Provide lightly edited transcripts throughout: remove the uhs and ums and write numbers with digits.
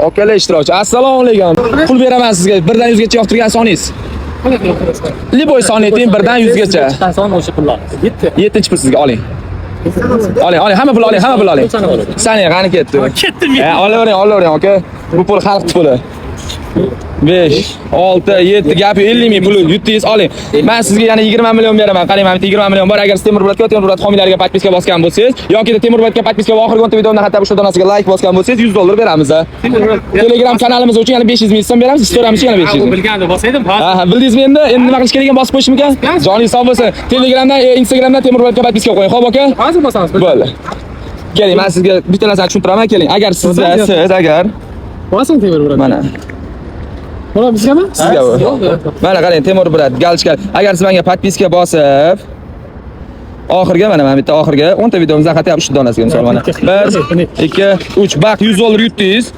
Akalar ishtirokchi. Assalomu alaykum. Pul beraman sizga. 1 dan 100 gacha yoqtirgan soningiz. Любой sonni ayting, 1 dan 100 gacha. Chiqqan son o'sha pullar. Yetti. 7-pul sizga, oling. Oling, oling, hamma pul oling, hamma pul oling. Saning qani ketdi? Ketdim. E, olavering, olavering aka. Bu pul xalq puli. 5, 6, 7, gap yo'q, 50 ming puli yutdingiz, oling. Men sizga yana 20 million beraman. Qarang, mana bitta 20 million bor. Agar siz Temur Bratga, Temur Brat homiylariga подписка bosgan bo'lsangiz yoki Temur Bratga подписка va oxirgi 10 ta videomdan hatto o'sha donasiga like bosgan bo'lsangiz, 100 dollar beramiz. A. Telegram kanalimiz uchun yana 500 ming so'm beramiz, storiyamiz uchun yana 500 ming. Bilganda bosaydim. Ha, ha, bildingizmi endi? Endi nima qilish kerakligini bosib qo'yishimikan? Joningiz sog' bo'lsin. Telegramdan, Instagramdan Temur Bratga подписка qo'ying. Xo'p, aka? Hozir bosamiz. Bo'ldi. Keling, men sizga bitta narsani tushuntiraman, keling. Agar sizda, siz agar Bosing, Temur брат. Mana Mana bizgami? sizga bu. Mana qarang, Temur брат, галочка. Agar siz menga подписка bosib, oxirgi mana bitta oxirgi 10 ta videomizdan хотя бы 3 donasiga, misol, mana. 1, 2, 3, baq, 100 dollar yutdingiz.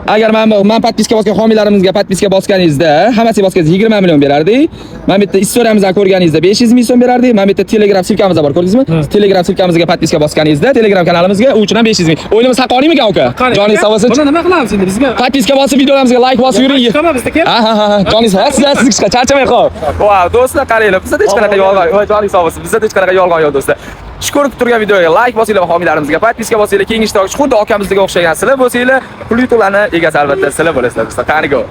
Agar men подписка bosgan homiylarimizga подписка bosganingizda, hammasiga bosganingizda 20 million berardik. Mana bitta istoriyamizni ko'rganingizda 500 ming so'm berardik. Mana bitta Telegram ссылка miz bor, ko'rdingizmi? Telegram ссылка mizga подписка bosganingizda Telegram kanalimizga u uchun ham 500 ming. O'yinimiz haqqoniymikan, aka? Joningiz sog' bo'lsin. Buni nima qilamiz endi bizga? Подписка bosib, videolarimizga like bosib yuring. Chiqaman bizda, kel. Ha. Joningiz, ha, sizlar siz chiqa, charchamang, xo'p. Vau, do'stlar, qaranglar, bizda hech qanaqa yolg'on, voy, joningiz sog' bo'lsin. Bizda hech qanaqa yolg'on yo'q, do'stlar. Shu ko'rib turgan videoga like bosinglar va homiylarimizga подписка bosinglar. Keyingi ishtirokchi xuddi akamizga o'xshagan sizlar bo'lsanglar, pul yutuqlarni egasi albatta sizlar bo'lasizlar, do'stlar. Qani go.